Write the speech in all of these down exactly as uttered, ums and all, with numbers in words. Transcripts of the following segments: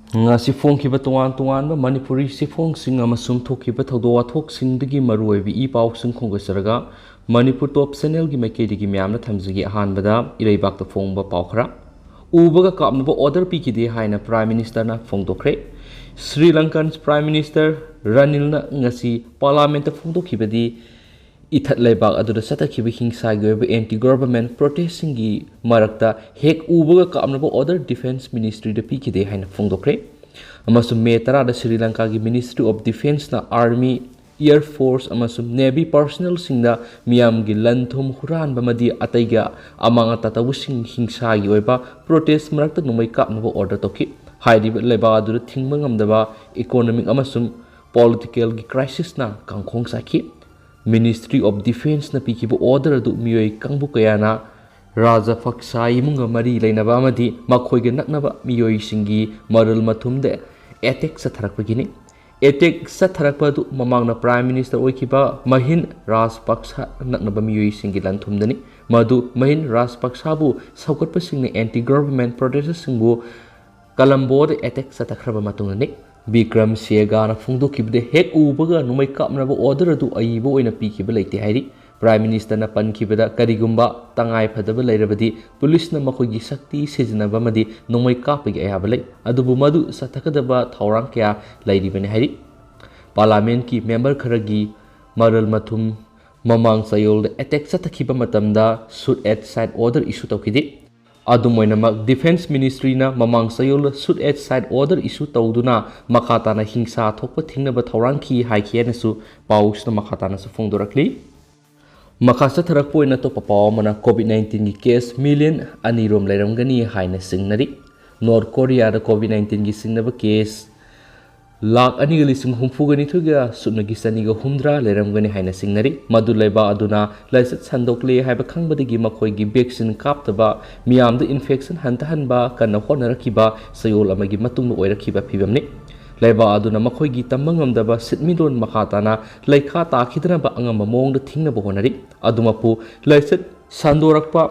ꯉꯁꯤ ꯐꯣꯡꯈꯤꯕ ꯇꯣꯉꯥꯟ ꯇꯣꯉꯥꯟꯕ ꯃꯅꯤꯄꯨꯔꯤ ꯆꯦꯐꯣꯡꯁꯤꯡ ꯑꯃꯁꯨꯡ ꯊꯣꯛꯈꯤꯕ ꯊꯧꯗꯣꯛ ꯋꯥꯊꯣꯛꯁꯤꯡꯗꯒꯤ ꯃꯔꯨꯑꯣꯏꯕ ꯏ ꯄꯥꯎꯁꯤꯡ ꯈꯣꯝꯒꯠꯆꯔꯒ ꯃꯅꯤꯄꯨꯔ ꯇꯣꯞ ꯆꯦꯅꯦꯜꯒꯤ ꯃꯥꯏꯀꯩꯗꯒꯤ ꯃꯌꯥꯝꯅ ꯊꯝꯖꯒꯦ꯫ ꯑꯍꯥꯟꯕꯗ ꯏꯔꯩꯕꯥꯛꯇ ꯐꯣꯡꯕ ꯄꯥꯎ ꯈꯔ꯫ ꯎꯕꯒ ꯀꯥꯞꯅꯕ ꯑꯣꯔꯗꯔ ꯄꯤꯈꯤꯗꯦ ꯍꯥꯏꯅ Prime Ministerꯅ ꯐꯣꯡꯗꯣꯛꯈ꯭ꯔꯦ꯫ ꯁ꯭ꯔꯤ ꯂꯪꯀꯟ Prime Minister ꯔꯅꯤꯜꯅ ꯉꯁꯤ Parliamentꯇ ꯐꯣꯡꯗꯣꯛꯈꯤꯕꯗꯤ, ꯏꯊꯠ ꯂꯩꯕꯥꯛ ꯑꯗꯨꯗ ꯆꯠꯊꯈꯤꯕ ꯍꯤꯡꯁꯥꯒꯤ ꯑꯣꯏꯕ anti government protestꯁꯤꯡꯒꯤ ꯃꯔꯛꯇ ꯍꯦꯛ ꯎꯕꯒ ꯀꯥꯞꯅꯕ order Defence Ministryꯗ ꯄꯤꯈꯤꯗꯦ ꯍꯥꯏꯅ ꯐꯣꯡꯗꯣꯛꯈ꯭ꯔꯦ꯫ ꯑꯃꯁꯨꯡ ꯃꯦ ꯇꯔꯥꯗ Shri ꯂꯪꯀꯥꯒꯤ Ministry of Defenceꯅ Army, Air Force ꯑꯃꯁꯨꯡ Navy personnelꯁꯤꯡꯗ ꯃꯤꯌꯥꯝꯒꯤ ꯂꯟ ꯊꯨꯝ ꯍꯨꯔꯥꯟꯕ ꯑꯃꯗꯤ ꯑꯇꯩꯒ ꯑꯃꯥꯡ ꯑꯇꯥ ꯇꯧꯕꯁꯤꯡ ꯍꯤꯡꯁꯥꯒꯤ ꯑꯣꯏꯕ protest ꯃꯔꯛꯇ ꯅꯣꯡꯃꯩ ꯀꯥꯞꯅꯕ order ꯇꯧꯈꯤ꯫ ꯍꯥꯏꯔꯤꯕ ꯂꯩꯕꯥꯛ ꯑꯗꯨꯗ ꯊꯤꯡꯕ ꯉꯝꯗꯕ economic ꯑꯃꯁꯨꯡ politicalꯒꯤ crisisꯅ ꯀꯥꯡꯈꯣꯡ ꯆꯥꯏꯈꯤ꯫ Ministry of Defenceꯅ ꯄꯤꯈꯤꯕ order ꯑꯗꯨ ꯃꯤꯑꯣꯏ ꯀꯥꯡꯕꯨ ꯀꯌꯥꯅ ꯔꯥꯖꯄꯛꯁꯥ ꯏꯃꯨꯡꯒ ꯃꯔꯤ ꯂꯩꯅꯕ ꯑꯃꯗꯤ ꯃꯈꯣꯏꯒ ꯅꯛꯅꯕ ꯃꯤꯑꯣꯏꯁꯤꯡꯒꯤ ꯃꯔꯜ ꯃꯊꯨꯝꯗ attack ꯆꯠꯊꯔꯛꯄꯒꯤꯅꯤ꯫ Attack ꯆꯠꯊꯔꯛꯄ ꯑꯗꯨ ꯃꯃꯥꯡꯗ Prime Minister ꯑꯣꯏꯈꯤꯕ ꯃꯍꯤꯟ ꯔꯥꯖꯄꯛꯁꯥ ꯅꯛꯅꯕ ꯃꯤꯑꯣꯏꯁꯤꯡꯒꯤ ꯂꯟ ꯊꯨꯝꯗꯅꯤ꯫ ꯃꯗꯨ ꯃꯍꯤꯟ ꯔꯥꯖꯄꯛꯁꯥꯕꯨ ꯁꯧꯒꯠꯄꯁꯤꯡꯅ anti government protesterꯁꯤꯡꯕꯨ ꯀꯂꯝꯕꯣꯗ attack ꯆꯠꯊꯈ꯭ꯔꯕ ꯃꯇꯨꯡꯗꯅꯤ꯫ ꯕꯤꯀ꯭ꯔꯝ ꯁꯦꯒꯥꯅ ꯐꯣꯡꯗꯣꯛꯈꯤꯕꯗ ꯍꯦꯛ ꯎꯕꯒ ꯅꯣꯡꯃꯩ ꯀꯥꯞꯅꯕ order ꯑꯗꯨ ꯑꯏꯕ ꯑꯣꯏꯅ ꯄꯤꯈꯤꯕ ꯂꯩꯇꯦ ꯍꯥꯏꯔꯤ꯫ Prime Ministerꯅ ꯄꯟꯈꯤꯕꯗ ꯀꯔꯤꯒꯨꯝꯕ ꯇꯉꯥꯏ ꯐꯗꯕ ꯂꯩꯔꯕꯗꯤ ꯄꯨꯂꯤꯁꯅ ꯃꯈꯣꯏꯒꯤ ꯁꯛꯇꯤ ꯁꯤꯖꯤꯟꯅꯕ ꯑꯃꯗꯤ ꯅꯣꯡꯃꯩ ꯀꯥꯞꯄꯒꯤ ꯑꯌꯥꯕ ꯂꯩ, ꯑꯗꯨꯕꯨ ꯃꯗꯨ ꯆꯠꯊꯒꯗꯕ ꯊꯧꯔꯥꯡ ꯀꯌꯥ ꯂꯩꯔꯤꯕꯅꯤ ꯍꯥꯏꯔꯤ꯫ Parliamentꯀꯤ member ꯈꯔꯒꯤ ꯃꯔꯜ ꯃꯊꯨꯝ ꯃꯃꯥꯡ ꯆꯌꯣꯜꯗ attack ꯆꯠꯊꯈꯤꯕ ꯃꯇꯝꯗ shoot at sight order issue ꯇꯧꯈꯤꯗꯦ꯫ ꯑꯗꯨꯝ ꯑꯣꯏꯅꯃꯛ, Defence Ministryꯅ ꯃꯃꯥꯡ ꯆꯌꯣꯜꯗ shoot at sight order issue ꯇꯧꯗꯨꯅ ꯃꯈꯥ ꯇꯥꯅ ꯍꯤꯡꯁꯥ ꯊꯣꯛꯄ ꯊꯤꯡꯅꯕ ꯊꯧꯔꯥꯡꯈꯤ ꯍꯥꯏꯈꯤ ꯍꯥꯏꯅꯁꯨ ꯄꯥꯎꯁꯤꯅ ꯃꯈꯥ ꯇꯥꯅꯁꯨ ꯐꯣꯡꯗꯣꯔꯛꯂꯤ꯫ ꯃꯈꯥ ꯆꯠꯊꯔꯛꯄ ꯑꯣꯏꯅ ꯑꯇꯣꯞꯄ ꯄꯥꯎ ꯑꯃꯅ, COVID nineteen case million ꯑꯅꯤ ꯔꯣꯝ ꯂꯩꯔꯝꯒꯅꯤ ꯍꯥꯏꯅ ꯆꯤꯡꯅꯔꯤ꯫ North Koreaꯗ COVID nineteenꯒꯤ ꯆꯤꯡꯅꯕ case ꯂꯥꯈ ꯑꯅꯤꯒ ꯂꯤꯁꯤꯡ ꯍꯨꯝꯐꯨꯒ ꯅꯤꯊꯣꯏꯒ ꯁꯨꯞꯅꯒꯤ ꯆꯅꯤꯒ ꯍꯨꯝꯗ꯭ꯔꯥ ꯂꯩꯔꯝꯒꯅꯤ ꯍꯥꯏꯅ ꯆꯤꯡꯅꯔꯤ꯫ ꯃꯗꯨ ꯂꯩꯕꯥꯛ ꯑꯗꯨꯅ ꯂꯥꯏꯆꯠ ꯁꯟꯗꯣꯛꯂꯦ ꯍꯥꯏꯕ ꯈꯪꯕꯗꯒꯤ ꯃꯈꯣꯏꯒꯤ vaccine ꯀꯥꯞꯇꯕ, ꯃꯤꯌꯥꯝꯗ infection ꯍꯟꯊꯍꯟꯕ ꯀꯟꯅ ꯍꯣꯠꯅꯔꯛꯈꯤꯕ ꯆꯌꯣꯜ ꯑꯃꯒꯤ ꯃꯇꯨꯡꯗ ꯑꯣꯏꯔꯛꯈꯤꯕ ꯐꯤꯕꯝꯅꯤ꯫ ꯂꯩꯕꯥꯛ ꯑꯗꯨꯅ ꯃꯈꯣꯏꯒꯤ ꯇꯝꯕ ꯉꯝꯗꯕ ꯁꯤꯟꯃꯤꯠꯂꯣꯟ ꯃꯈꯥ ꯇꯥꯅ ꯂꯩꯈꯥ ꯇꯥꯈꯤꯗꯅꯕ ꯑꯉꯝꯕ ꯃꯑꯣꯡꯗ ꯊꯤꯡꯅꯕ ꯍꯣꯠꯅꯔꯤ꯫ ꯑꯗꯨꯃꯛꯄꯨ, ꯂꯥꯏꯆꯠ ꯁꯟꯗꯣꯔꯛꯄ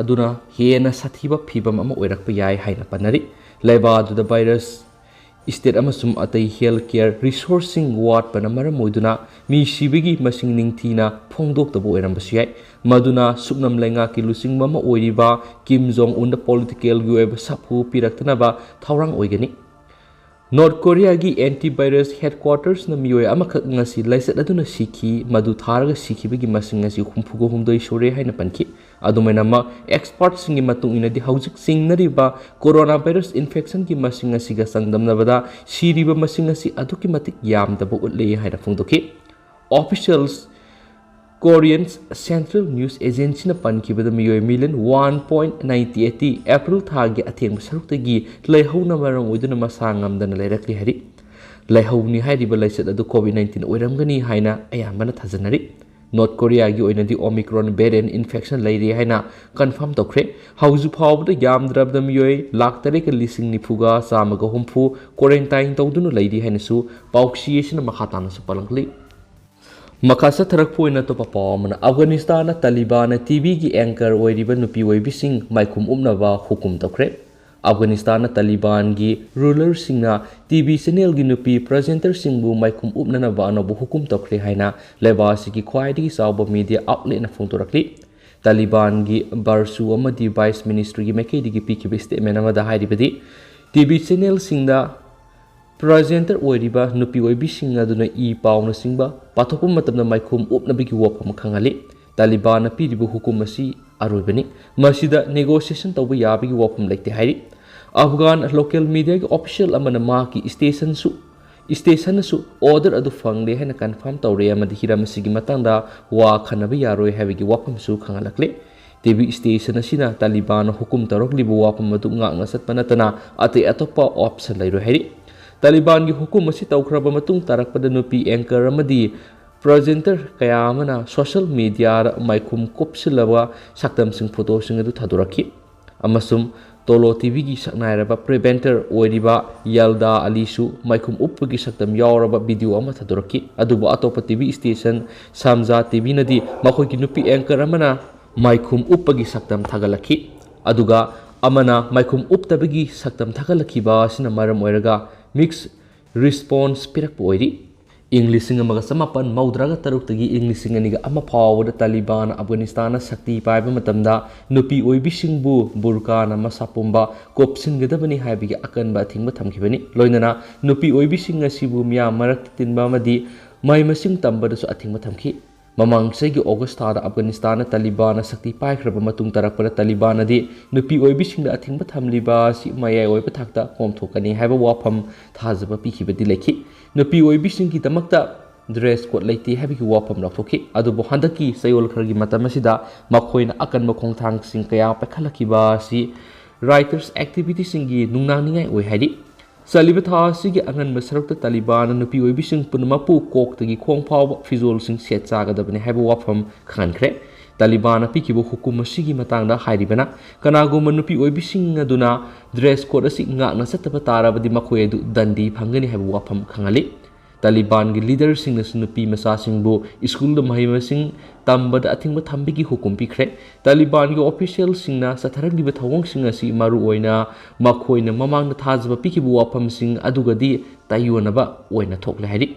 ꯑꯗꯨꯅ ꯍꯦꯟꯅ ꯁꯥꯊꯤꯕ ꯐꯤꯕꯝ ꯑꯃ ꯑꯣꯏꯔꯛꯄ ꯌꯥꯏ ꯍꯥꯏꯅ ꯄꯟꯅꯔꯤ꯫ ꯂꯩꯕꯥꯛ ꯑꯗꯨꯗ virus ꯏꯁꯇꯦꯠ ꯑꯃꯁꯨꯡ ꯑꯇꯩ ꯍꯦꯜꯊ ꯀꯦꯌꯔ ꯔꯤꯁꯣꯔꯁꯁꯤꯡ ꯋꯥꯠꯄꯅ ꯃꯔꯝ ꯑꯣꯏꯗꯨꯅ ꯃꯤ ꯁꯤꯕꯒꯤ ꯃꯁꯤꯡ ꯅꯤꯡꯊꯤꯅ ꯐꯣꯡꯗꯣꯛꯇꯕ ꯑꯣꯏꯔꯝꯕꯁꯨ ꯌꯥꯏ꯫ ꯃꯗꯨꯅ ꯁꯨꯞꯅꯝ ꯂꯩꯉꯥꯛꯀꯤ ꯂꯨꯆꯤꯡꯕ ꯑꯃ ꯑꯣꯏꯔꯤꯕ ꯀꯤꯝ ꯖꯣꯡ ꯎꯟꯗ ꯄꯣꯂꯤꯇꯤꯀꯦꯜꯒꯤ ꯑꯣꯏꯕ ꯁꯥꯐꯨ ꯄꯤꯔꯛꯇꯅꯕ ꯊꯧꯔꯥꯡ ꯑꯣꯏꯒꯅꯤ꯫ ꯅꯣꯔꯠ ꯀꯣꯔꯤꯌꯥꯒꯤ ꯑꯦꯟꯇꯤ ꯚꯥꯏꯔꯁ ꯍꯦꯗꯀ꯭ꯋꯥꯇꯔꯁꯅ ꯃꯤꯑꯣꯏ ꯑꯃꯈꯛ ꯉꯁꯤ ꯂꯥꯏꯆꯠ ꯑꯗꯨꯅ ꯁꯤꯈꯤ, ꯃꯗꯨ ꯊꯥꯔꯒ ꯁꯤꯈꯤꯕꯒꯤ ꯃꯁꯤꯡ ꯑꯁꯤ ꯍꯨꯝꯐꯨꯒ ꯍꯨꯝꯗꯣꯏ ꯁꯨꯔꯦ ꯍꯥꯏꯅ ꯄꯟꯈꯤ꯫ ꯑꯗꯨꯃꯥꯏꯅꯃꯛ, ꯑꯦꯛꯁꯄꯥꯔꯠꯁꯤꯡꯒꯤ ꯃꯇꯨꯡ ꯏꯟꯅꯗꯤ, ꯍꯧꯖꯤꯛ ꯆꯤꯡꯅꯔꯤꯕ ꯀꯣꯔꯣꯅꯥ ꯚꯥꯏꯔꯁ ꯏꯟꯐꯦꯛꯁꯟꯒꯤ ꯃꯁꯤꯡ ꯑꯁꯤꯒ ꯆꯥꯡꯗꯝꯅꯕꯗ ꯁꯤꯔꯤꯕ ꯃꯁꯤꯡ ꯑꯁꯤ ꯑꯗꯨꯛꯀꯤ ꯃꯇꯤꯛ ꯌꯥꯝꯗꯕ ꯎꯠꯂꯦ ꯍꯥꯏꯅ ꯐꯣꯡꯗꯣꯛꯈꯤ꯫ ꯑꯣꯐꯤꯁꯤꯌꯦꯜꯁ ꯀꯣꯔꯤꯌꯟ ꯁꯦꯟꯇ꯭ꯔꯦꯜ ꯅ꯭ꯌꯨꯁ ꯑꯦꯖꯦꯟꯁꯤꯅ ꯄꯟꯈꯤꯕꯗ, ꯃꯤꯑꯣꯏ million one point ninety eighty April ꯊꯥꯒꯤ ꯑꯊꯦꯡꯕ ꯁꯔꯨꯛꯇꯒꯤ ꯂꯥꯏꯍꯧꯅ ꯃꯔꯝ ꯑꯣꯏꯗꯨꯅ ꯃꯁꯥ ꯉꯝꯗꯅ ꯂꯩꯔꯛꯂꯤ ꯍꯥꯏꯔꯤ꯫ ꯂꯥꯏꯍꯧꯅꯤ ꯍꯥꯏꯔꯤꯕ ꯂꯥꯏꯆꯠ ꯑꯗꯨ ꯀꯣꯚꯤꯗ ꯅꯥꯏꯟꯇꯤꯟ ꯑꯣꯏꯔꯝꯒꯅꯤ ꯍꯥꯏꯅ ꯑꯌꯥꯝꯕꯅ ꯊꯥꯖꯅꯔꯤ꯫ ꯅꯣꯔꯠ ꯀꯣꯔꯤꯌꯥꯒꯤ ꯑꯣꯏꯅꯗꯤ ꯑꯣꯃꯤꯀ꯭ꯔꯣꯟ ꯚꯦꯔꯤꯌꯟ ꯏꯟꯐꯦꯛꯁꯟ ꯂꯩꯔꯦ ꯍꯥꯏꯅ ꯀꯟꯐꯥꯔꯝ ꯇꯧꯈ꯭ꯔꯦ꯫ ꯍꯧꯖꯤꯛ ꯐꯥꯎꯕꯗ ꯌꯥꯝꯗ꯭ꯔꯕꯗ ꯃꯤꯑꯣꯏ ꯂꯥꯈ ꯇꯔꯦꯠꯀ ꯂꯤꯁꯤꯡ ꯅꯤꯐꯨꯒ ꯆꯥꯝꯃꯒ ꯍꯨꯝꯐꯨ ꯀ꯭ꯋꯥꯔꯦꯟꯇꯥꯏꯟ ꯇꯧꯗꯨꯅ ꯂꯩꯔꯤ ꯍꯥꯏꯅꯁꯨ ꯄꯥꯎꯆꯦ ꯑꯁꯤꯅ ꯃꯈꯥ ꯇꯥꯅꯁꯨ ꯄꯜꯂꯛꯂꯤ꯫ ꯃꯈꯥ ꯆꯠꯊꯔꯛꯄ ꯑꯣꯏꯅ ꯑꯇꯣꯞꯄ ꯄꯥꯎ ꯑꯃꯅ, ꯑꯐꯒꯥꯅꯤꯁꯇꯥꯟꯅ ꯇꯥꯂꯤꯕꯥꯟꯅ ꯇꯤꯚꯤꯒꯤ ꯑꯦꯡꯀꯔ ꯑꯣꯏꯔꯤꯕ ꯅꯨꯄꯤ ꯑꯣꯏꯕꯤꯁꯤꯡ ꯃꯥꯏꯈꯨꯝ ꯎꯞꯅꯕ ꯍꯨꯀꯨꯝ ꯇꯧꯈ꯭ꯔꯦ꯫ ꯑꯐꯒꯥꯅꯤꯁꯇꯥꯟꯅ ꯇꯥꯂꯤꯕꯥꯟꯒꯤ ꯔꯨꯂꯔꯁꯤꯡꯅ ꯇꯤꯚꯤ ꯆꯦꯅꯦꯜꯒꯤ ꯅꯨꯄꯤ ꯄ꯭ꯔꯖꯦꯟꯇꯔꯁꯤꯡꯕꯨ ꯃꯥꯏꯈꯨꯝ ꯎꯞꯅꯅꯕ ꯑꯅꯧꯕ ꯍꯨꯀꯨꯝ ꯇꯧꯈ꯭ꯔꯦ ꯍꯥꯏꯅ ꯂꯩꯕꯥꯛ ꯑꯁꯤꯒꯤ ꯈ꯭ꯋꯥꯏꯗꯒꯤ ꯆꯥꯎꯕ ꯃꯤꯗꯤꯌꯥ ꯑꯥꯎꯠꯂꯦꯠꯅ ꯐꯣꯡꯗꯣꯔꯛꯂꯤ꯫ ꯇꯥꯂꯤꯕꯥꯟꯒꯤ ꯕꯥꯔꯁꯨ ꯑꯃꯗꯤ ꯚꯥꯏꯁ ꯃꯤꯅꯤꯁꯇ꯭ꯔꯤꯒꯤ ꯃꯥꯏꯀꯩꯗꯒꯤ ꯄꯤꯈꯤꯕ ꯁ꯭ꯇꯦꯠꯃꯦꯟ ꯑꯃꯗ ꯍꯥꯏꯔꯤꯕꯗꯤ, ꯇꯤꯚꯤ ꯆꯦꯅꯦꯜꯁꯤꯡꯗ ꯄ꯭ꯔꯖꯦꯟꯇꯔ ꯑꯣꯏꯔꯤꯕ ꯅꯨꯄꯤ ꯑꯣꯏꯕꯤꯁꯤꯡ ꯑꯗꯨꯅ ꯏ ꯄꯥꯎꯅꯆꯤꯡꯕ ꯄꯥꯊꯣꯛꯄ ꯃꯇꯝꯗ ꯃꯥꯏꯈꯨꯝ ꯎꯞꯅꯕꯒꯤ ꯋꯥꯐꯝ ꯈꯪꯍꯜꯂꯤ꯫ ꯇꯥꯂꯤꯕꯥꯟꯅ ꯄꯤꯔꯤꯕ ꯍꯨꯀꯨꯝ ꯑꯁꯤ ꯑꯔꯣꯏꯕꯅꯤ꯫ ꯃꯁꯤꯗ ꯅꯦꯒꯣꯁꯤꯌꯦꯁꯟ ꯇꯧꯕ ꯌꯥꯕꯒꯤ ꯋꯥꯐꯝ ꯂꯩꯇꯦ ꯍꯥꯏꯔꯤ꯫ ꯑꯐꯒꯥꯟ ꯂꯣꯀꯦꯜ ꯃꯤꯗꯤꯌꯥꯒꯤ ꯑꯣꯐꯤꯁꯤꯌꯦꯜ ꯑꯃꯅ ꯃꯍꯥꯛꯀꯤ ꯁ꯭ꯇꯦꯁꯟꯁꯨ, ꯁ꯭ꯇꯦꯁꯟꯅꯁꯨ ꯑꯣꯔꯗꯔ ꯑꯗꯨ ꯐꯪꯂꯦ ꯍꯥꯏꯅ ꯀꯟꯐꯥꯔꯝ ꯇꯧꯔꯦ ꯑꯃꯗꯤ ꯍꯤꯔꯝ ꯑꯁꯤꯒꯤ ꯃꯇꯥꯡꯗ ꯋꯥ ꯈꯟꯅꯕ ꯌꯥꯔꯣꯏ ꯍꯥꯏꯕꯒꯤ ꯋꯥꯐꯝꯁꯨ ꯈꯪꯍꯜꯂꯛꯂꯦ꯫ ꯇꯤꯚꯤ ꯁ꯭ꯇꯦꯁꯟ ꯑꯁꯤꯅ ꯇꯥꯂꯤꯕꯥꯟꯅ ꯍꯨꯀꯨꯝ ꯇꯧꯔꯛꯂꯤꯕ ꯋꯥꯐꯝ ꯑꯗꯨ ꯉꯥꯛꯅ ꯆꯠꯄ ꯅꯠꯇꯅ ꯑꯇꯩ ꯑꯇꯣꯞꯄ ꯑꯣꯞꯁꯟ ꯂꯩꯔꯣꯏ ꯍꯥꯏꯔꯤ꯫ ꯇꯥꯂꯤꯕꯥꯟꯒꯤ ꯍꯨꯀꯨꯝ ꯑꯁꯤ ꯇꯧꯈ꯭ꯔꯕ ꯃꯇꯨꯡ ꯇꯥꯔꯛꯄꯗ ꯅꯨꯄꯤ ꯑꯦꯡꯀꯔ ꯑꯃꯗꯤ ꯄ꯭ꯔꯖꯦꯟꯇꯔ ꯀꯌꯥ ꯑꯃꯅ ꯁꯣꯁꯤꯌꯦꯜ ꯃꯤꯗꯤꯌꯥꯗ ꯃꯥꯏꯈꯨꯝ ꯀꯨꯞꯁꯤꯜꯂꯕ ꯁꯛꯇꯝꯁꯤꯡ, ꯐꯣꯇꯣꯁꯤꯡ ꯑꯗꯨ ꯊꯥꯗꯣꯔꯛꯈꯤ꯫ ꯑꯃꯁꯨꯡ ꯇꯣꯂꯣ ꯇꯤꯚꯤꯒꯤ ꯁꯛꯅꯥꯏꯔꯕ ꯄ꯭ꯔꯖꯦꯟꯇꯔ ꯑꯣꯏꯔꯤꯕ ꯌꯥꯜꯗꯥ ꯑꯂꯤꯁꯨ ꯃꯥꯏꯈꯨꯝ ꯎꯞꯄꯒꯤ ꯁꯛꯇꯝ ꯌꯥꯎꯔꯕ ꯚꯤꯗꯤꯑꯣ ꯑꯃ ꯊꯥꯗꯣꯔꯛꯈꯤ꯫ ꯑꯗꯨꯕꯨ ꯑꯇꯣꯞꯄ ꯇꯤꯚꯤ ꯁ꯭ꯇꯦꯁꯟ ꯁꯥꯝꯖꯥ ꯇꯤꯚꯤꯅꯗꯤ ꯃꯈꯣꯏꯒꯤ ꯅꯨꯄꯤ ꯑꯦꯡꯀꯔ ꯑꯃꯅ ꯃꯥꯏꯈꯨꯝ ꯎꯞꯄꯒꯤ ꯁꯛꯇꯝ ꯊꯥꯒꯠꯂꯛꯈꯤ꯫ ꯑꯗꯨꯒ ꯑꯃꯅ ꯃꯥꯏꯈꯨꯝ ꯎꯞꯇꯕꯒꯤ ꯁꯛꯇꯝ ꯊꯥꯒꯠꯂꯛꯈꯤꯕ ꯑꯁꯤꯅ ꯃꯔꯝ ꯑꯣꯏꯔꯒ mixed response ꯄꯤꯔꯛꯄ ꯑꯣꯏꯔꯤ꯫ ꯏꯪ ꯂꯤꯁꯤꯡ ꯑꯃꯒ ꯆꯃꯥꯄꯟ ꯃꯧꯗ꯭ꯔꯥꯒ ꯇꯔꯨꯛꯇꯒꯤ ꯏꯪ ꯂꯤꯁꯤꯡ ꯑꯅꯤꯒ ꯑꯃ ꯐꯥꯎꯕꯗ ꯇꯥꯂꯤꯕꯥꯟ ꯑꯐꯒꯥꯅꯤꯁꯇꯥꯟꯅ ꯁꯛꯇꯤ ꯄꯥꯏꯕ ꯃꯇꯝꯗ ꯅꯨꯄꯤ ꯑꯣꯏꯕꯤꯁꯤꯡꯕꯨ ꯕꯨꯔꯀꯥꯅ ꯃꯁꯥ ꯄꯨꯝꯕ ꯀꯨꯞꯁꯤꯟꯒꯗꯕꯅꯤ ꯍꯥꯏꯕꯒꯤ ꯑꯀꯟꯕ ꯑꯊꯤꯡꯕ ꯊꯝꯈꯤꯕꯅꯤ꯫ ꯂꯣꯏꯅꯅ ꯅꯨꯄꯤ ꯑꯣꯏꯕꯤꯁꯤꯡ ꯑꯁꯤꯕꯨ ꯃꯤꯌꯥꯝ ꯃꯔꯛꯇ ꯇꯤꯟꯕ ꯑꯃꯗꯤ ꯃꯍꯩ ꯃꯁꯤꯡ ꯇꯝꯕꯗꯁꯨ ꯑꯊꯤꯡꯕ ꯊꯝꯈꯤ꯫ ꯃꯃꯥꯡ ꯆꯍꯤꯒꯤ ꯑꯣꯒꯁ ꯊꯥꯗ ꯑꯐꯒꯥꯅꯤꯁꯇꯥꯟꯅ ꯇꯥꯂꯤꯕꯥꯟꯅ ꯁꯛꯇꯤ ꯄꯥꯏꯈ꯭ꯔꯕ ꯃꯇꯨꯡ ꯇꯥꯔꯛꯄꯗ ꯇꯥꯂꯤꯕꯥꯟꯅꯗꯤ ꯅꯨꯄꯤ ꯑꯣꯏꯕꯤꯁꯤꯡꯗ ꯑꯊꯤꯡꯕ ꯊꯝꯂꯤꯕ ꯑꯁꯤ ꯃꯌꯥꯏ ꯑꯣꯏꯕ ꯊꯥꯛꯇ ꯀꯣꯝꯊꯣꯛꯀꯅꯤ ꯍꯥꯏꯕ ꯋꯥꯐꯝ ꯊꯥꯖꯕ ꯄꯤꯈꯤꯕꯗꯤ ꯂꯩꯈꯤ꯫ ꯅꯨꯄꯤ ꯑꯣꯏꯕꯤꯁꯤꯡꯒꯤꯗꯃꯛꯇ dress code ꯂꯩꯇꯦ ꯍꯥꯏꯕꯒꯤ ꯋꯥꯐꯝ ꯂꯥꯎꯊꯣꯛꯈꯤ꯫ ꯑꯗꯨꯕꯨ ꯍꯟꯗꯛꯀꯤ ꯆꯌꯣꯜ ꯈꯔꯒꯤ ꯃꯇꯝ ꯑꯁꯤꯗ ꯃꯈꯣꯏꯅ ꯑꯀꯟꯕ ꯈꯣꯡꯊꯥꯡꯁꯤꯡ ꯀꯌꯥ ꯄꯥꯏꯈꯠꯂꯛꯈꯤꯕ ꯑꯁꯤ rights activistꯁꯤꯡꯒꯤ ꯅꯨꯡꯅꯥꯡꯅꯤꯡꯉꯥꯏ ꯑꯣꯏ ꯍꯥꯏꯔꯤ꯫ ꯆꯠꯂꯤꯕ ꯊꯥ ꯑꯁꯤꯒꯤ ꯑꯉꯟꯕ ꯁꯔꯨꯛꯇ ꯇꯥꯂꯤꯕꯥꯟꯅ ꯅꯨꯄꯤ ꯑꯣꯏꯕꯤꯁꯤꯡ ꯄꯨꯝꯅꯃꯛꯄꯨ ꯀꯣꯛꯇꯒꯤ ꯈꯣꯡ ꯐꯥꯎꯕ ꯐꯤꯖꯣꯜꯁꯤꯡ ꯁꯦꯠ ꯆꯥꯒꯗꯕꯅꯤ ꯍꯥꯏꯕ ꯋꯥꯐꯝ ꯈꯪꯍꯟꯈ꯭ꯔꯦ꯫ ꯇꯥꯂꯤꯕꯥꯟꯅ ꯄꯤꯈꯤꯕ ꯍꯨꯀꯨꯝ ꯑꯁꯤꯒꯤ ꯃꯇꯥꯡꯗ ꯍꯥꯏꯔꯤꯕꯅ, ꯀꯅꯥꯒꯨꯝꯕ ꯅꯨꯄꯤ ꯑꯣꯏꯕꯤꯁꯤꯡ ꯑꯗꯨꯅ dress code ꯑꯁꯤ ꯉꯥꯛꯅ ꯆꯠꯇꯕ ꯇꯥꯔꯕꯗꯤ ꯃꯈꯣꯏ ꯑꯗꯨ ꯗꯟꯗꯤ ꯐꯪꯒꯅꯤ ꯍꯥꯏꯕ ꯋꯥꯐꯝ ꯈꯪꯍꯜꯂꯤ꯫ ꯇꯥꯂꯤꯕꯥꯟꯒꯤ leaderꯁꯤꯡꯅꯁꯨ ꯅꯨꯄꯤ ꯃꯆꯥꯁꯤꯡꯕꯨ ꯁ꯭ꯀꯨꯜꯗ ꯃꯍꯩ ꯃꯁꯤꯡ ꯇꯝꯕꯗ ꯑꯊꯤꯡꯕ ꯊꯝꯕꯒꯤ ꯍꯨꯀꯨꯝ ꯄꯤꯈ꯭ꯔꯦ꯫ ꯇꯥꯂꯤꯕꯥꯟꯒꯤ officialꯁꯤꯡꯅ ꯆꯠꯊꯔꯛꯂꯤꯕ ꯊꯧꯑꯣꯡꯁꯤꯡ ꯑꯁꯤ ꯃꯔꯨꯑꯣꯏꯅ ꯃꯈꯣꯏꯅ ꯃꯃꯥꯡꯗ ꯊꯥꯖꯕ ꯄꯤꯈꯤꯕ ꯋꯥꯐꯝꯁꯤꯡ ꯑꯗꯨꯒꯗꯤ ꯇꯥꯏꯑꯣꯟꯅꯕ ꯑꯣꯏꯅ ꯊꯣꯛꯂꯦ ꯍꯥꯏꯔꯤ꯫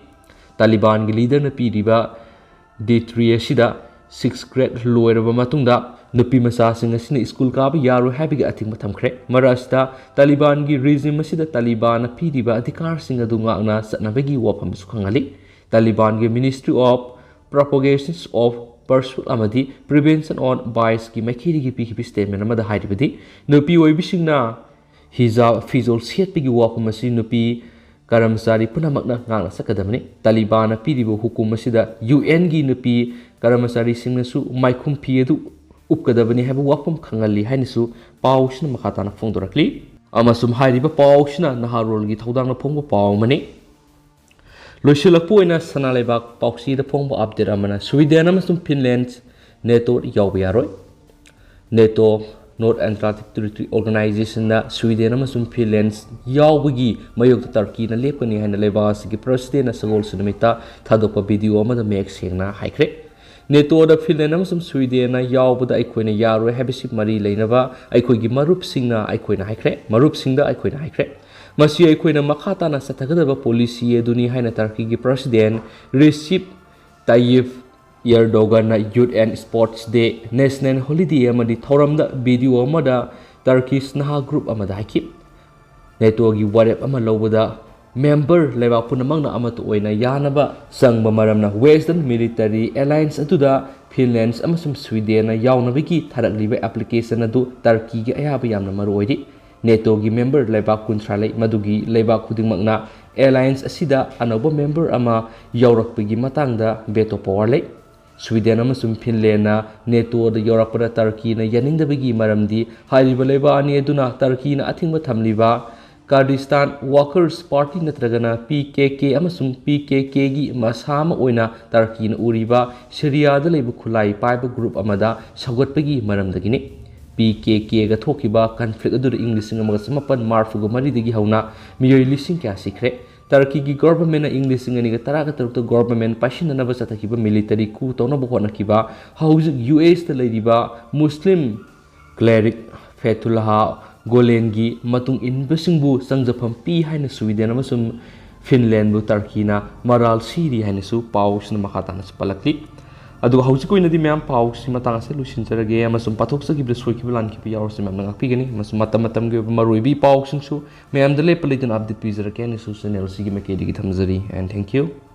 ꯇꯥꯂꯤꯕꯥꯟꯒꯤ leaderꯅ ꯄꯤꯔꯤꯕ decree ꯑꯁꯤꯗ sixth grade ꯂꯣꯏꯔꯕ ꯃꯇꯨꯡꯗ ꯅꯨꯄꯤ ꯃꯆꯥꯁꯤꯡ ꯑꯁꯤꯅ ꯁ꯭ꯀꯨꯜ ꯀꯥꯕ ꯌꯥꯔꯣꯏ ꯍꯥꯏꯕꯒꯤ ꯑꯊꯤꯡꯕ ꯊꯝꯈ꯭ꯔꯦ꯫ ꯃꯔꯛ ꯑꯁꯤꯗ ꯇꯥꯂꯤꯕꯥꯟꯒꯤ regime ꯑꯁꯤꯗ ꯇꯥꯂꯤꯕꯥꯟꯅ ꯄꯤꯔꯤꯕ ꯑꯙꯤꯀꯥꯔꯁꯤꯡ ꯑꯗꯨ ꯉꯥꯛꯅ ꯆꯠꯅꯕꯒꯤ ꯋꯥꯐꯝꯁꯨ ꯈꯪꯍꯜꯂꯤ꯫ ꯇꯥꯂꯤꯕꯥꯟꯒꯤ Ministry of Propagation of Pursuit ꯑꯃꯗꯤ Prevention of Viceꯀꯤ ꯃꯥꯏꯀꯩꯗꯒꯤ ꯄꯤꯈꯤꯕ statement ꯑꯃꯗ ꯍꯥꯏꯔꯤꯕꯗꯤ, ꯅꯨꯄꯤ ꯑꯣꯏꯕꯤꯁꯤꯡꯅ ꯍꯤꯖꯥꯕ ꯐꯤꯖꯣꯜ ꯁꯦꯠꯄꯒꯤ ꯋꯥꯐꯝ ꯑꯁꯤ ꯅꯨꯄꯤ ꯀꯔꯃꯆꯥꯔꯤ ꯄꯨꯝꯅꯃꯛꯅ ꯉꯥꯛꯅ ꯆꯠꯀꯗꯕꯅꯤ꯫ ꯇꯥꯂꯤꯕꯥꯟꯅ ꯄꯤꯔꯤꯕ ꯍꯨꯀꯨꯝ ꯑꯁꯤꯗ UNꯒꯤ ꯅꯨꯄꯤ ꯀꯔꯃꯆꯥꯔꯤꯁꯤꯡꯅꯁꯨ ꯃꯥꯏꯈꯨꯝ ꯐꯤ ꯑꯗꯨ ꯎꯞꯀꯗꯕꯅꯤ ꯍꯥꯏꯕ ꯋꯥꯐꯝ ꯈꯪꯍꯜꯂꯤ ꯍꯥꯏꯅꯁꯨ ꯄꯥꯎꯁꯤꯅ ꯃꯈꯥ ꯇꯥꯅ ꯐꯣꯡꯗꯣꯔꯛꯂꯤ꯫ ꯑꯃꯁꯨꯡ ꯍꯥꯏꯔꯤꯕ ꯄꯥꯎꯁꯤꯅ ꯅꯍꯥꯔꯣꯜꯒꯤ ꯊꯧꯗꯥꯡꯗ ꯐꯣꯡꯕ ꯄꯥꯎ ꯑꯃꯅꯤ꯫ ꯂꯣꯏꯁꯤꯜꯂꯛꯄ ꯑꯣꯏꯅ ꯁꯅꯥ ꯂꯩꯕꯥꯛ ꯄꯥꯎꯆꯦꯗ ꯐꯣꯡꯕ update ꯑꯃꯅ, ꯁ꯭ꯋꯤꯗꯦꯟ ꯑꯃꯁꯨꯡ ꯐꯤꯟꯂꯦꯟ ꯅꯦꯇꯣ ꯌꯥꯎꯕ ꯌꯥꯔꯣꯏ꯫ ꯅꯦꯇꯣ, North Atlantic Treaty Organizationꯗ ꯁ꯭ꯋꯤꯗꯦꯟ ꯑꯃꯁꯨꯡ ꯐꯤꯟꯂꯦꯟ ꯌꯥꯎꯕꯒꯤ ꯃꯥꯌꯣꯛꯇ ꯇꯔꯀꯤꯅ ꯂꯦꯞꯀꯅꯤ ꯍꯥꯏꯅ ꯂꯩꯕꯥꯛ ꯑꯁꯤꯒꯤ presidentꯅ ꯁꯒꯣꯜꯁꯦꯟ ꯅꯨꯃꯤꯠꯇ ꯊꯥꯗꯣꯛꯄ video ꯑꯃꯗ ꯃꯌꯦꯛ ꯁꯦꯡꯅ ꯍꯥꯏꯈ꯭ꯔꯦ꯫ ꯅꯦꯇꯣꯗ ꯐꯤꯟꯂꯦꯟ ꯑꯃꯁꯨꯡ ꯁ꯭ꯋꯤꯗꯦꯟꯅ ꯌꯥꯎꯕꯗ ꯑꯩꯈꯣꯏꯅ ꯌꯥꯔꯣꯏ ꯍꯥꯏꯕꯁꯤ ꯃꯔꯤ ꯂꯩꯅꯕ ꯑꯩꯈꯣꯏꯒꯤ ꯃꯔꯨꯞꯁꯤꯡꯅ ꯑꯩꯈꯣꯏꯅ ꯍꯥꯏꯈ꯭ꯔꯦ, ꯃꯔꯨꯞꯁꯤꯡꯗ ꯑꯩꯈꯣꯏꯅ ꯍꯥꯏꯈ꯭ꯔꯦ꯫ ꯃꯁꯤ ꯑꯩꯈꯣꯏꯅ ꯃꯈꯥ ꯇꯥꯅ ꯆꯠꯊꯒꯗꯕ ꯄꯣꯂꯤꯁꯤ ꯑꯗꯨꯅꯤ ꯍꯥꯏꯅ ꯇꯔꯀꯤꯒꯤ ꯄ꯭ꯔꯁꯤꯗꯦꯟ ꯔꯤꯁꯤꯞ ꯇꯥꯌꯤꯞ ꯑꯦꯔꯗꯣꯒꯟꯅ Youth and Sports Day, National Holiday ꯑꯃꯗꯤ ꯊꯧꯔꯝꯗ ꯚꯤꯗꯤꯑꯣ ꯑꯃꯗ ꯇꯔꯀꯤꯁ ꯅꯍꯥ ꯒ꯭ꯔꯨꯞ ꯑꯃꯗ ꯍꯥꯏꯈꯤ꯫ ꯅꯦꯇꯣꯒꯤ ꯋꯥꯔꯦꯞ ꯑꯃ ꯂꯧꯕꯗ ꯃꯦꯝꯕꯔ ꯂꯩꯕꯥꯛ ꯄꯨꯝꯅꯃꯛꯅ ꯑꯃꯠꯇ ꯑꯣꯏꯅ ꯌꯥꯅꯕ ꯆꯪꯕ ꯃꯔꯝꯅ Western Military Alliance ꯑꯗꯨꯗ ꯐꯤꯟꯂꯦꯟꯁ ꯑꯃꯁꯨꯡ ꯁ꯭ꯋꯤꯗꯦꯟꯅ ꯌꯥꯎꯅꯕꯒꯤ ꯊꯥꯔꯛꯂꯤꯕ ꯑꯦꯄ꯭ꯂꯤꯀꯦꯁꯟ ꯑꯗꯨ ꯇꯔꯀꯤꯒꯤ ꯑꯌꯥꯕ ꯌꯥꯝꯅ ꯃꯔꯨ ꯑꯣꯏꯔꯤ꯫ ꯅꯦꯇꯣꯒꯤ ꯃꯦꯝꯕꯔ ꯂꯩꯕꯥꯛ ꯀꯨꯟꯊ꯭ꯔꯥ ꯂꯩ, ꯃꯗꯨꯒꯤ ꯂꯩꯕꯥꯛ ꯈꯨꯗꯤꯡꯃꯛꯅ ꯑꯦꯂꯥꯌꯟꯁ ꯑꯁꯤꯗ ꯑꯅꯧꯕ ꯃꯦꯝꯕꯔ ꯑꯃ ꯌꯥꯎꯔꯛꯄꯒꯤ ꯃꯇꯥꯡꯗ ꯚꯦꯇꯣ ꯄꯋꯥꯔ ꯂꯩ꯫ ꯁ꯭ꯋꯤꯗꯦꯟ ꯑꯃꯁꯨꯡ ꯐꯤꯟꯂꯦꯟꯅ ꯅꯦꯇꯣꯗ ꯌꯧꯔꯛꯄꯗ ꯇꯔꯀꯤꯅ ꯌꯥꯅꯤꯡꯗꯕꯒꯤ ꯃꯔꯝꯗꯤ ꯍꯥꯏꯔꯤꯕ ꯂꯩꯕꯥꯛ ꯑꯅꯤ ꯑꯗꯨꯅ ꯇꯔꯀꯤꯅ ꯑꯊꯤꯡꯕ ꯊꯝꯂꯤꯕ ꯀꯥꯔꯗꯤꯁꯇꯥꯟ ꯋꯥꯀꯔꯁ ꯄꯥꯔꯇꯤ ꯅꯠꯇ꯭ꯔꯒꯅ ꯄꯤ ꯀꯦ ꯀꯦ ꯑꯃꯁꯨꯡ ꯄꯤ ꯀꯦ ꯀꯦꯒꯤ ꯃꯁꯥ ꯑꯃ ꯑꯣꯏꯅ ꯇꯔꯀꯤꯅ ꯎꯔꯤꯕ ꯁꯤꯔꯤꯌꯥꯗ ꯂꯩꯕ ꯈꯨꯠꯂꯥꯏ ꯄꯥꯏꯕ ꯒ꯭ꯔꯨꯞ ꯑꯃꯗ ꯁꯧꯒꯠꯄꯒꯤ ꯃꯔꯝꯗꯒꯤꯅꯤ꯫ ꯄꯤ ꯀꯦ ꯀꯦꯒ ꯊꯣꯛꯈꯤꯕ ꯀꯟꯐ꯭ꯂꯤꯛ ꯑꯗꯨꯗ ꯏꯪ ꯂꯤꯁꯤꯡ ꯑꯃꯒ ꯆꯃꯥꯄꯟ ꯃꯔꯤꯐꯨꯒ ꯃꯔꯤꯗꯒꯤ ꯍꯧꯅ ꯃꯤꯑꯣꯏ ꯂꯤꯁꯤꯡ ꯀꯌꯥ ꯁꯤꯈ꯭ꯔꯦ꯫ ꯇꯔꯀꯤꯒꯤ ꯒꯣꯚꯔꯟꯃꯦꯟꯠꯅ ꯏꯪ ꯂꯤꯁꯤꯡ ꯑꯅꯤꯒ ꯇꯔꯥꯒ ꯇꯔꯨꯛꯇ ꯒꯣꯚꯔꯟꯃꯦꯟꯠ ꯄꯥꯏꯁꯤꯟꯅꯅꯕ ꯆꯠꯊꯈꯤꯕ ꯃꯤꯂꯤꯇꯔꯤ coup ꯇꯧꯅꯕ ꯍꯣꯠꯅꯈꯤꯕ ꯍꯧꯖꯤꯛ ꯌꯨ ꯑꯦꯁꯇ ꯂꯩꯔꯤꯕ ꯃꯨꯁꯂꯤꯝ ꯀ꯭ꯂꯦꯔꯤꯛ ꯐꯦꯊꯨꯜꯂꯥꯍ ꯒꯣꯂꯦꯟꯒꯤ ꯃꯇꯨꯡ ꯏꯟꯕꯁꯤꯡꯕꯨ ꯆꯪꯖꯐꯝ ꯄꯤ ꯍꯥꯏꯅ ꯁ꯭ꯋꯤꯗꯦꯟ ꯑꯃꯁꯨꯡ ꯐꯤꯟꯂꯦꯟꯕꯨ ꯇꯔꯀꯤꯅ ꯃꯔꯥꯜ ꯁꯤꯔꯤ ꯍꯥꯏꯅꯁꯨ ꯄꯥꯎꯁꯤꯅ ꯃꯈꯥ ꯇꯥꯅꯁꯨ ꯄꯜꯂꯛꯂꯤ꯫ ꯑꯗꯨꯒ ꯍꯧꯖꯤꯛꯀꯤ ꯑꯣꯏꯅꯗꯤ ꯃꯌꯥꯝ ꯄꯥꯎꯁꯤ ꯃꯇꯥꯡ ꯑꯁꯤꯗ ꯂꯣꯏꯁꯤꯟꯖꯔꯒꯦ, ꯑꯃꯁꯨꯡ ꯄꯥꯊꯣꯛꯆꯈꯤꯕꯗ ꯁꯣꯏꯈꯤꯕ ꯂꯥꯟꯈꯤꯕ ꯌꯥꯎꯔꯁꯨ ꯃꯌꯥꯝꯅ ꯉꯥꯛꯄꯤꯒꯅꯤ, ꯑꯃꯁꯨꯡ ꯃꯇꯝ ꯃꯇꯝꯒꯤ ꯑꯣꯏꯕ ꯃꯔꯨꯑꯣꯏꯕ ꯏ ꯄꯥꯎꯁꯤꯡꯁꯨ ꯃꯌꯥꯝꯗ ꯂꯦꯞꯄ ꯂꯩꯇꯅ ꯑꯞꯗꯦꯠ ꯄꯤꯖꯔꯛꯀꯦ ꯍꯥꯏꯅꯁꯨ ꯆꯦꯅꯦꯜ ꯑꯁꯤꯒꯤ ꯃꯥꯏꯀꯩꯗꯒꯤ ꯊꯝꯖꯔꯤ꯫ And thank you.